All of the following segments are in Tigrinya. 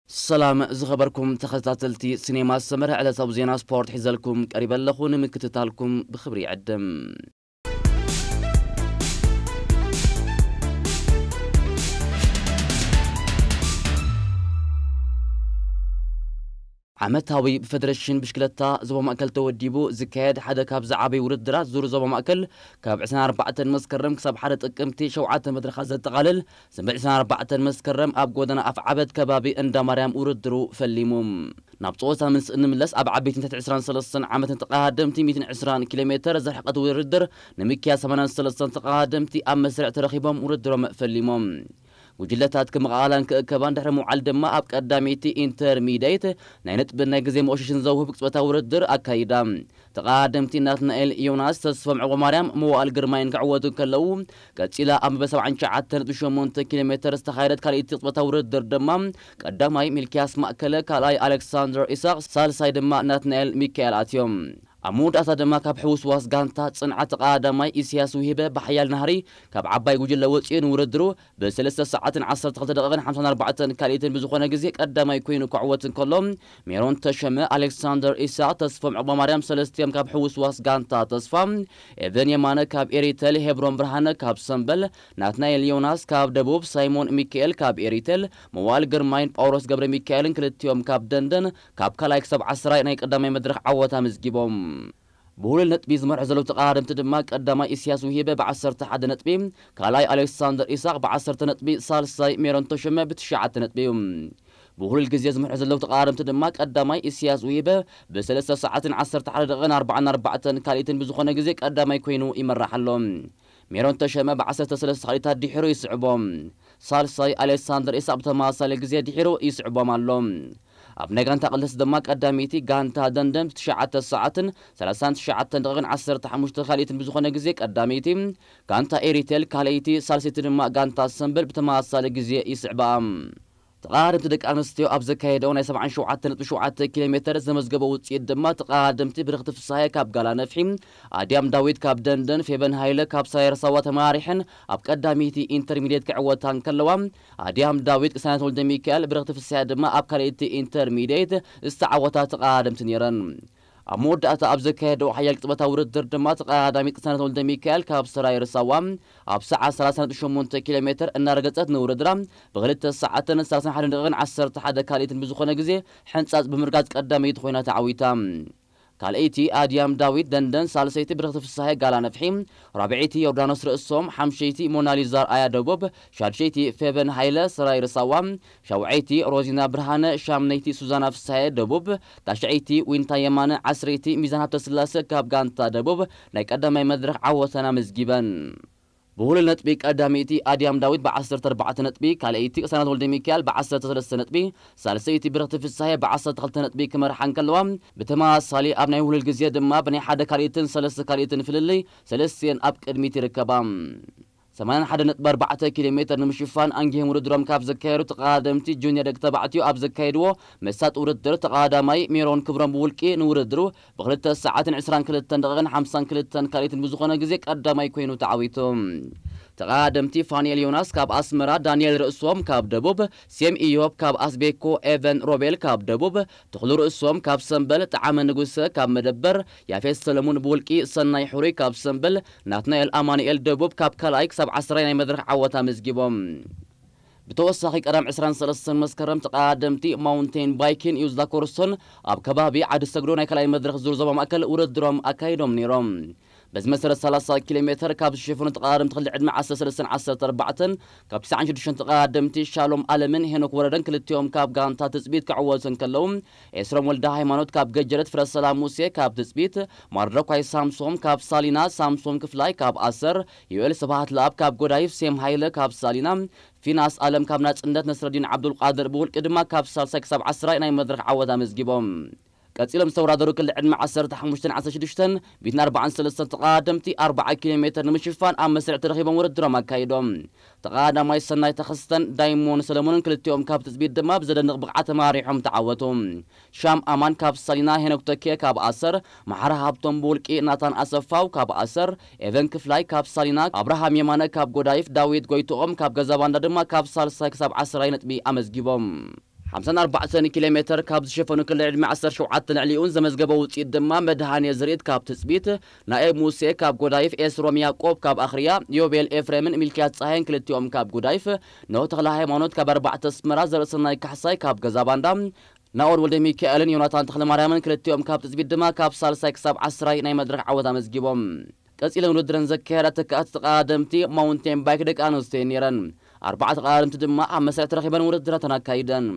ሰላም ዝኸበርኩም ተኸታተልቲ ሲኔማ ሰመረ፣ ዕለታዊ ዜና ስፖርት ሒዘልኩም ቀሪበ ኣለኹ። ንምክትታልኩም ብኽብሪ ይዕድም። ዓመታዊ ብፈደረሽን ብሽክለታ ዞባ ማእከል ተወዲቡ ዝካየድ ሓደ ካብ ዝዓበዩ ውድድራት ዙር ዞባ ማእከል፣ ካብ ዕስራን ኣርባዕተን መስከረም ክሳብ ሓደ ጥቅምቲ ሸውዓተ መድረኻት ዘጠቓልል፣ ሰንበት ዕስራን ኣርባዕተን መስከረም ኣብ ጎደና ኣፍዓበት ከባቢ እንዳ ማርያም ውድድሩ ፈሊሙ። ናብ ጸወታ ምስ እንምለስ፣ ኣብ ዓበይቲ ንትሕቲ ዕስራን ሰለስተን ዓመትን ተቐዳደምቲ ሚእትን ዕስራን ኪሎ ሜተር ዝርሕቀት ውድድር ንምክያድ ሰማንያን ሰለስተን ተቐዳደምቲ ኣብ መስርዕ ተረኺቦም ውድድሮም ፈሊሞም። ጉጅለታት ክመቓቓላን ክእከባን ድሕሪ ምውዓል ድማ ኣብ ቀዳመይቲ ኢንተርሚዲየት ናይ ነጥብን ናይ ግዜ መወሸሽን ዘውህብ ቅጽበታዊ ውድድር ኣካይዳ። ተቐዳደምቲ ናትናኤል ዮናስ፣ ተስፎም ዕቑበማርያም፣ መዋእል ግርማይን ክዕወቱ እንከለዉ፣ ቀጺላ ኣብ መበል ሰብዓን ትሽዓተን ነጥቢ ሸሞንተ ኪሎ ሜተር ዝተኻየደት ካልኣይቲ ቅጽበታዊ ውድድር ድማ ቀዳማይ ሚልክያስ ማእከለ፣ ካልኣይ ኣሌክሳንደር ኢሳቕ፣ ሳልሳይ ድማ ናትናኤል ሚካኤል ኣትዮም። ኣብ መወዳእታ ድማ ካብ ሕውስዋስ ጋንታ ጽንዓት ተቐዳዳማይ ኢሳያስ ውሂበ ብሓያል ናህሪ ካብ ዓባይ ጉጅለ ወጺኡ ንውድድሩ ብሰለስተ ሰዓትን ዓሰርተ ክልተ ደቂቕን ሓምሳን ኣርባዕተን ካልኢትን ብዝኾነ ግዜ ቀዳማይ ኮይኑ ክዕወት እንከሎ፣ ሜሮን ተሸመ፣ ኣሌክሳንደር ኢሳቕ፣ ተስፎም ዕቑበማርያም ሰለስቲኦም ካብ ሕውስዋስ ጋንታ ተስፋ፣ ኤቨን የማነ ካብ ኤሪተል፣ ሄብሮን ብርሃነ ካብ ሰምበል፣ ናትናኤል ዮናስ ካብ ደቡብ፣ ሳይሞን ሚካኤል ካብ ኤሪተል፣ መዋእል ግርማይን ጳውሎስ ገብረ ሚካኤልን ክልቲኦም ካብ ደንደን ካብ ካልኣይ ክሳብ ዓስራይ ናይ ቀዳማይ መድረኽ ዓወት ኣመዝጊቦም። ብሁሉል ነጥቢ ዝመርሑ ዘለዉ ተቐዳደምቲ ድማ ቀዳማይ ኢሳያስ ውሂበ ብዓሰርተ ሓደ ነጥቢ፣ ካልኣይ ኣሌክሳንደር ኢሳቕ ብዓሰርተ ነጥቢ፣ ሳልሳይ ሜሮን ተሾመ ብትሽዓተ ነጥቢ እዩ። ብሁሉል ግዜ ዝመርሑ ዘለዉ ተቐዳደምቲ ድማ ቀዳማይ ኢሳያስ ውሂበ ብሰለስተ ሰዓትን ዓሰርተ ሓደ ደቂቕን ኣርባዓን ኣርባዕተን ካልኢትን ብዝኾነ ግዜ ቀዳማይ ኮይኑ ይመራሕ ኣሎ። ሜሮን ተሸመ ብዓሰርተ ሰለስተ ካልኢታት ድሒሩ ይስዕቦ። ሳልሳይ ኣሌክሳንደር ኢሳቕ ብተመሳሳሊ ግዜ ድሒሩ ይስዕቦም ኣሎ። ኣብ ናይ ጋንታ ቅልስ ድማ ቀዳመይቲ ጋንታ ደንደን ብትሽዓተ ሰዓትን ሰላሳን ትሽዓተን ደቂቕን ዓሰርተ ሓሙሽተ ካልኢትን ብዝኾነ ግዜ ቀዳመይቲ፣ ጋንታ ኤሪቴል ካልኣይቲ፣ ሳልሰይቲ ድማ ጋንታ ሰምበል ብተመሳሳሊ ግዜ ይስዕባ። ተቐዳደምቲ ደቂ ኣንስትዮ ኣብ ዘካየደኦ ናይ ሰብዓን ሸውዓተን ነጥቢ ሸውዓተ ኪሎ ሜተር ዘመዝገበ ውፅኢት ድማ ተቐዳደምቲ ብርኽቲ ፍስሃየ ካብ ጋላ ነፍሒ፣ ኣድያም ዳዊት ካብ ደንደን፣ ፌበን ሃይለ ካብ ሳየር ሳዋ ተመራሪሐን ኣብ ቀዳመይቲ ኢንተርሚዲየት ክዕወታ እንከለዋ፣ ኣድያም ዳዊት፣ ቅሳነት ወልደ ሚካኤል፣ ብርኽቲ ፍስሃየ ድማ ኣብ ካልኣይቲ ኢንተርሚዲየት ዝተዓወታ ተቐዳደምቲ ነይረን። ኣብ መወዳእታ ኣብ ዘካየደኦ ሓያል ቅጽበታዊ ውድድር ድማ ተቐዳዳሚት ቅሳነት ወልደ ሚካኤል ካብ ሰራይ ርሳዋ ኣብ ሰዓት ሰላሳ ነጥቢ ሸሞንተ ኪሎ ሜተር እናረገጸት ንውድድራ ብክልተ ሰዓትን ሰላሳን ሓደን ደቂቕን ዓሰርተ ሓደ ካልኢትን ብዝኾነ ግዜ ሕንጻጽ ብምርጋጽ ቀዳመይቲ ኮይና ተዓዊታ። ካልኣይቲ ኣድያም ዳዊት ደንደን፣ ሳልሰይቲ ብርኽቲ ፍስሃየ ጋላ ነፍሒ፣ ራብዐይቲ ዮርዳኖስ ርእሶም፣ ሓምሸይቲ ሞናሊዛ ኣርኣያ ደቡብ፣ ሻድሸይቲ ፌቨን ሃይለ ሰራይ ርሳዋ፣ ሻውዐይቲ ሮዚና ብርሃነ፣ ሻምነይቲ ሱዛና ፍስሃየ ደቡብ፣ ታሽዐይቲ ዊንታ የማነ፣ ዓስረይቲ ሚዛን ሃብተስላሰ ካብ ጋንታ ደቡብ ናይ ቀዳማይ መድረኽ ዓወተን ኣመዝጊበን። ብሁሉል ነጥቢ ቀዳመይቲ ኣድያም ዳዊት ብዓሰርተ ኣርባዕተ ነጥቢ፣ ካልኣይቲ ቅሳነት ወልደ ሚካኤል ብዓሰርተ ሰለስተ ነጥቢ፣ ሳልሰይቲ ብርኽቲ ፍስሃየ ብዓሰርተ ክልተ ነጥቢ ክመርሓ እንከለዋ፣ ብተመሳሳሊ ኣብ ናይ ውህሉል ግዜ ድማ ብናይ ሓደ ካልኢትን ሰለስተ ካልኢትን ፍልልይ ሰለስቲኤን ኣብ ቅድሚት ይርከባ። ሰማንያን ሓደ ነጥቢ ኣርባዕተ ኪሎ ሜተር ንምሽፋን ኣንጊሆም ውድድሮም ካብ ዘካየዱ ተቐዳደምቲ ጁኒየር ደቂ ተባዕትዮ ኣብ ዘካየድዎ መሳጢ ውድድር ተቐዳዳማይ ሜሮን ክብሮም ብውልቂ ንውድድሩ ብክልተ ሰዓትን ዕስራን ክልተን ደቂቕን ሓምሳን ክልተን ካልኢትን ብዝኾነ ግዜ ቀዳማይ ኮይኑ ተዓዊቱ። ተቐዳደምቲ ፋንኤል ዮናስ ካብ ኣስመራ፣ ዳንኤል ርእሶም ካብ ደቡብ፣ ሴም ኢዮብ ካብ ኣስቤኮ፣ ኤቨን ሮቤል ካብ ደቡብ፣ ተኽሉ ርእሶም ካብ ሰምበል፣ ጠዓመ ንጉሰ ካብ መደበር፣ ያፌት ሰለሙን ብውልቂ፣ ሰናይ ሕሩይ ካብ ሰምበል፣ ናትናኤል ኣማኑኤል ደቡብ ካብ ካልኣይ ክሳብ ዓስራይ ናይ መድረኽ ዓወት ኣመዝጊቦም። ብተወሳኺ ቀዳም ዕስራን ሰለስተን መስከረም ተቐዳደምቲ ማውንቴን ባይኪን ዩዝላ ኮርሶን ኣብ ከባቢ ዓዲ ሰግዶ ናይ ካልኣይ መድረኽ ዙር ዞባ ማእከል ውድድሮም ኣካይዶም ነይሮም። በዚ መሰረት ሰላሳ ኪሎ ሜተር ካብ ዝሸፈኑ ተቐዳደምቲ ክልተ ዕድመ ዓሰርተ ሰለስተን ዓሰርተ ኣርባዕተን ካብ ትስዓን ሽዱሽተን ተቐዳደምቲ ሻሎም ኣለምን ሄኖክ ወረደን ክልቲኦም ካብ ጋንታ ትጽቢት ክዕወቱ እንከለዉ፣ ኤስሮም ወልደ ሃይማኖት ካብ ገጀረት፣ ፍረሰላም ሙሴ ካብ ትጽቢት፣ ማርዶኳይ ሳምሶም ካብ ሳሊና፣ ሳምሶም ክፍላይ ካብ ኣሰር፣ ዮኤል ስብሃት ለኣብ ካብ ጎዳይፍ፣ ሴም ሃይለ ካብ ሳሊና፣ ፊናስ ኣለም ካብ ናጽነት፣ ነስረዲን ዓብዱልቃድር ብውልቂ ድማ ካብ ሳልሳይ ክሳብ ዓስራይ ናይ መድረኽ ዓወት ኣመዝጊቦም። ቀጺሎም ዝተወዳደሩ ክልተ ዕድመ ዓሰርተ ሓሙሽተን ዓሰርተ ሽዱሽተን ሚእትን ኣርባዓን ሰለስተን ተቐዳደምቲ ኣርብዓ ኪሎ ሜተር ንምሽፋን ኣብ መስርዕ ተረኺቦም ውድድሮም ኣካይዶም። ተቐዳዳማይ ሰናይ ተኸስተን ዳይሞን ሰለሞንን ክልቲኦም ካብ ትጽቢት ድማ ብዘደንቕ ብቕዓት ተማሪሖም ተዓወቱ። ሻም ኣማን ካብ ሳሊና፣ ሄኖክ ተኪኤ ካብ ኣሰር፣ መሓሪ ሃብቶም ብውልቂ፣ ናታን ኣሰፋው ካብ ኣሰር፣ ኤቨን ክፍላይ ካብ ሳሊና፣ ኣብርሃም የማነ ካብ ጎዳይፍ፣ ዳዊት ጎይትኦም ካብ ገዛባንዳ ድማ ካብ ሳልሳይ ክሳብ ዓስራይ ነጥቢ ኣመዝጊቦም። ሓምሳን ኣርባዕተን ኪሎ ሜተር ካብ ዝሸፈኑ ክልተ ዕድመ ዓሰርተ ሸውዓተ ንዕሊኡን ዘመዝገበ ውፅኢት ድማ መድሃኔ ዝርኢት ካብ ትፅቢት፣ ናኤብ ሙሴ ካብ ጎዳይፍ፣ ኤስሮም ያዕቆብ ካብ ኣኽርያ፣ ዮቤል ኤፍሬምን ሚልክያስ ፀሃይን ክልቲኦም ካብ ጎዳይፍ፣ ኖህ ተኽለ ሃይማኖት ካብ ኣርባዕተ ኣስመራ፣ ዘርእሰናይ ካሕሳይ ካብ ገዛ ባንዳ፣ ናኦድ ወልደ ሚካኤልን ዮናታን ተኽለማርያምን ክልቲኦም ካብ ትፅቢት ድማ ካብ ሳልሳይ ክሳብ ዓስራይ ናይ መድረኽ ዓወት ኣመዝጊቦም። ቀጺለን ውድድረን ዘካየዳ ተካእቲ ተቐዳደምቲ ማውንቴን ባይክ ደቂ ኣንስትዮ ነይረን። ኣርባዕተ ተቐዳደምቲ ድማ ኣብ መስርዕ ተረኺበን ውድድራተን ኣካይደን።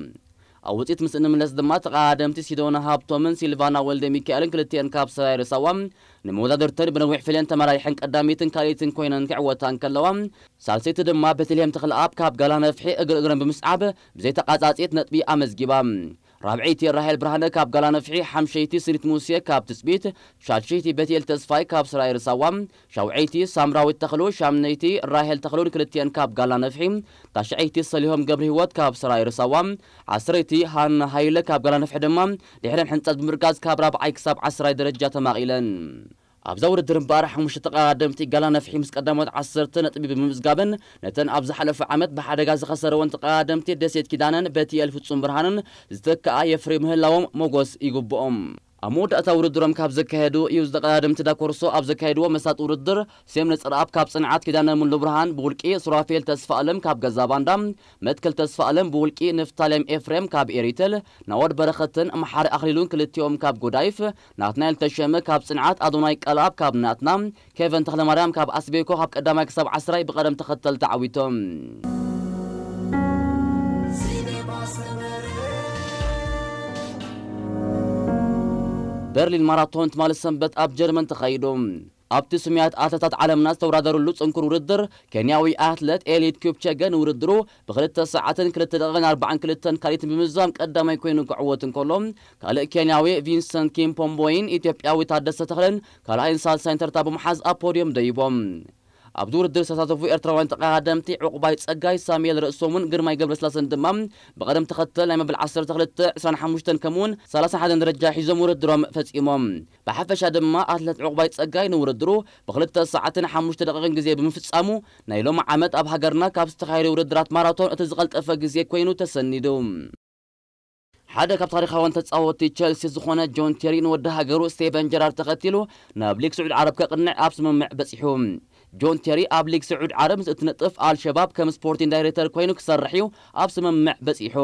ኣብ ውፅኢት ምስ እንምለስ ድማ ተቐዳደምቲ ሲዶና ሃብቶምን ሲልቫና ወልደ ሚካኤልን ክልቲኤን ካብ ሰራይ ርሳዋ ንመወዳድርተን ብነዊሕ ፍልየን ተመራሪሐን ቀዳሚትን ካልኢትን ኮይነን ክዕወታ እንከለዋ፣ ሳልሰይቲ ድማ ቤተልሔም ተኽለኣብ ካብ ጋላ ነፍሒ እግር እግረን ብምስዓብ ብዘይተቓጻጺት ነጥቢ ኣመዝጊባ። ራብዐይቲ ራሄል ብርሃነ ካብ ጋላ ነፍሒ፣ ሓምሸይቲ ስኒት ሙሴ ካብ ትጽቢት፣ ሻድሸይቲ ቤትኤል ተስፋይ ካብ ሰራይ ርሳዋ፣ ሻውዐይቲ ሳምራዊት ተኽሉ፣ ሻምነይቲ ራሄል ተኽሉን ክልቲኤን ካብ ጋላ ነፍሒ፣ ታሽዐይቲ ሰሊሆም ገብረ ህይወት ካብ ሰራይ ርሳዋ፣ ዓስረይቲ ሃና ሃይለ ካብ ጋላ ነፍሒ ድማ ድሕረን ሕንጸት ብምርጋጽ ካብ ራብዓይ ክሳብ ዓስራይ ደረጃ ተማቒለን። ኣብዛ ውድድር እምበኣር ሓሙሽተ ተቐዳደምቲ ጋላ ነፍሒ ምስ ቀዳሞት ዓሰርተ ነጥቢ ብምምዝጋብን ነተን ኣብ ዝሓለፈ ዓመት ብሓደጋ ዝኸሰረወን ተቐዳደምቲ ደሴት ኪዳነን በቲኤል ፍጹም ብርሃንን ዝተክኣ የፍርዩ ምህላዎም ሞጎስ ይግብኦም። ኣብ መወዳእታ ውድድሮም ካብ ዘካየዱ እዩ ዝተቐዳደምቲ ዳኮርሶ ኣብ ዘካየድዎ መሳጥ ውድድር ሴም ነጸረኣብ ካብ ጽንዓት፣ ኪዳነ ሙሉ ብርሃን ብውልቂ፣ ሱራፌል ተስፋ ኣለም ካብ ገዛ ባንዳ፣ መትከል ተስፋ ኣለም ብውልቂ፣ ንፍታሌም ኤፍሬም ካብ ኤሪተል፣ ናኦድ በረኸትን መሓሪ ኣኽሊሉን ክልቲኦም ካብ ጎዳይፍ፣ ናትናኤል ተሸመ ካብ ጽንዓት፣ ኣዶናይ ቀልኣብ ካብ ናትና፣ ኬቨን ተኽለማርያም ካብ ኣስቤኮ ካብ ቀዳማይ ክሳብ ዓስራይ ብቐደም ተኸተል ተዓዊቶም። በርሊን ማራቶን ትማሊ ሰንበት ኣብ ጀርመን ተኻይዱ። ኣብቲ ስሙያት ኣትለታት ዓለምና ዝተወዳደሩሉ ጽንኩር ውድድር፣ ኬንያዊ ኣትለት ኤሊድ ኪፕቸገ ንውድድሩ ብክልተ ሰዓትን ክልተ ደቂቕን ኣርባዓን ክልተን ካልኢትን ብምዝዛም ቀዳማይ ኮይኑ ክዕወት እንከሎ፣ ካልእ ኬንያዊ ቪንሰንት ኪምፖምቦይን ኢትዮጵያዊ ታደሰ ተኽለን ካልኣይን ሳልሳይን ተርታ ብምሓዝ ኣብ ፖድዮም ደይቦም። ኣብዚ ውድድር ዝተሳተፉ ኤርትራውያን ተቐዳደምቲ ዕቑባይ ጸጋይ፣ ሳሙኤል ርእሶምን ግርማይ ገብረስላሰን ድማ ብቐደም ተኸተል ናይ መበል ዓሰርተ ክልተ፣ ዕስራን ሓሙሽተን ከምኡውን ሰላሳን ሓደን ደረጃ ሒዞም ውድድሮም ፈጺሞም። ብሓፈሻ ድማ ኣትለት ዕቑባይ ጸጋይ ንውድድሩ ብክልተ ሰዓትን ሓሙሽተ ደቂቕን ግዜ ብምፍጻሙ ናይ ሎሚ ዓመት ኣብ ሃገርና ካብ ዝተኻየዱ ውድድራት ማራቶን እቲ ዝቐልጠፈ ግዜ ኮይኑ ተሰኒዱ። ሓደ ካብ ታሪኻውያን ተጻወትቲ ቸልሲ ዝኾነ ጆን ቴሪ ንወዲ ሃገሩ ስቴቨን ጀራርድ ተኸቲሉ ናብ ሊግ ስዑድ ዓረብ ከቕንዕ ኣብ ስምምዕ በጺሑ። ጆን ቴሪ ኣብ ሊግ ስዑድ ዓረብ ምስ እትነጥፍ ኣልሸባብ ከም ስፖርቲንግ ዳይሬክተር ኮይኑ ክሰርሕ እዩ ኣብ ስምምዕ በጺሑ።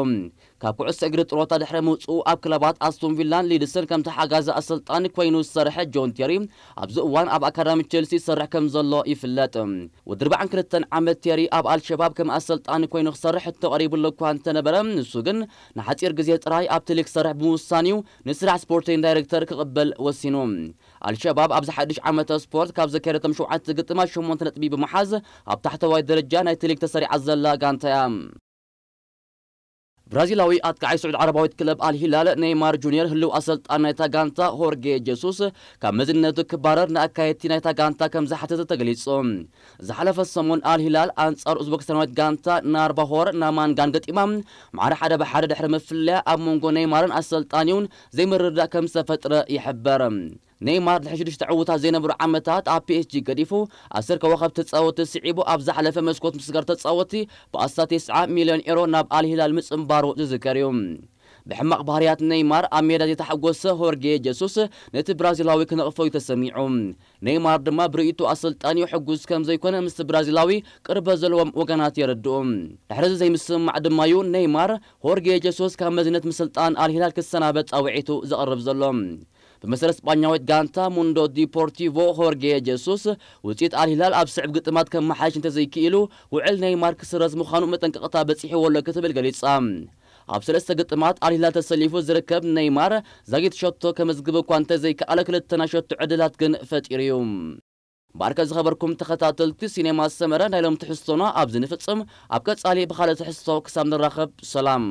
ካብ ኩዕሶ እግሪ ጥሮታ ድሕሪ ምውጽኡ ኣብ ክለባት ኣስቶን ቪላን ሊድስን ከም ተሓጋዚ ኣሰልጣኒ ኮይኑ ዝሰርሐ ጆን ቴሪ ኣብዚ እዋን ኣብ ኣካዳሚ ቸልሲ ይሰርሕ ከም ዘሎ ይፍለጥ። ወዲ ኣርባዓን ክልተን ዓመት ቴሪ ኣብ ኣልሸባብ ከም ኣሰልጣኒ ኮይኑ ክሰርሕ ሕቶ ቀሪብሉ እኳ እንተነበረ፣ ንሱ ግን ንሓጺር ግዜ ጥራይ ኣብቲ ሊግ ክሰርሕ ብምውሳን እዩ ንስራሕ ስፖርቲንግ ዳይሬክተር ክቕበል ወሲኑ። ኣልሸባብ ኣብዚ ሓድሽ ዓመተ ስፖርት ካብ ዘካየደቶም ሸውዓተ ግጥማት ሸሞንተ ነጥቢ ብምሓዝ ኣብ ታሕተዋይ ደረጃ ናይቲ ሊግ ተሰሪዓ ዘላ ጋንታ እያ። ብራዚላዊ ኣጥቃዓይ ስዑድ ዓረባዊት ክለብ ኣልሂላል ኔይማር ጁኒየር ህልው ኣሰልጣን ናይታ ጋንታ ሆርጌ ጀሱስ ካብ መዝነቱ ክባረር ንኣካየድቲ ናይታ ጋንታ ከም ዝሓተተ ተገሊጹ። ዝሓለፈ ሰሙን ኣልሂላል ኣንጻር ኡዝበክስታናዊት ጋንታ ናርባሆር ናማንጋን ገጢማ ማዕረ ሓደ ብሓደ ድሕሪ ምፍልያ ኣብ መንጎ ኔይማርን ኣሰልጣኒውን ዘይምርድዳእ ከም ዝተፈጥረ ይሕበር። ኔይማር ድሕሪ ሽዱሽተ ዕዉታት ዘይነበሩ ዓመታት ኣብ ፒኤስጂ ገዲፉ ኣስር ከዋኸብቲ ተጻወትቲ ስዒቡ ኣብ ዝሓለፈ መስኮት ምስጋር ተጻወትቲ ብኣስታት ተስዓ ሚልዮን ኤሮ ናብ ኣልሂላል ምጽንባሩ ዝዝከር እዩ። ብሕማቕ ባህርያት ኔይማር ኣብ ሜዳ ዘይተሓጎሰ ሆርጌ ጀሱስ ነቲ ብራዚላዊ ክነቕፎ እዩ ተሰሚዑ። ኔይማር ድማ ብርእይቶ ኣሰልጣኒኡ ሕጉስ ከም ዘይኮነ ምስቲ ብራዚላዊ ቅርበት ዘለዎም ወገናት የረድኡ። ድሕሪ እዚ ዘይምስምማዕ ድማ እዩ ኔይማር ሆርጌ ጀሱስ ካብ መዝነት ምስልጣን ኣልሂላል ክሰናበት ጻውዒቱ ዘቕርብ ዘሎ። ብመሰረት ስጳኛዊት ጋንታ ሙንዶ ዲፖርቲቮ፣ ሆርጌ ጀሱስ ውጽኢት ኣልሂላል ኣብ ስዕብ ግጥማት ከመሓይሽ እንተዘይክኢሉ፣ ውዕል ኔይማር ክስረዝ ምዃኑ መጠንቀቕታ በጺሕዎ ኣሎ ክትብል ገሊጻ። ኣብ ሰለስተ ግጥማት ኣልሂላል ተሰሊፉ ዝርከብ ኔይማር ዛጊት ሸቶ ከመዝግብ እኳ እንተዘይከኣለ፣ ክልተ ናይ ሸቶ ዕድላት ግን ፈጢሩ እዩ። ባርከ ዝኸበርኩም ተኸታተልቲ ሲኔማ ሰመረ፣ ናይ ሎም ትሕዝቶና ኣብዚ ንፍጽም። ኣብ ቀጻሊ ብኻልእ ትሕዝቶ ክሳብ ንራኸብ፣ ሰላም።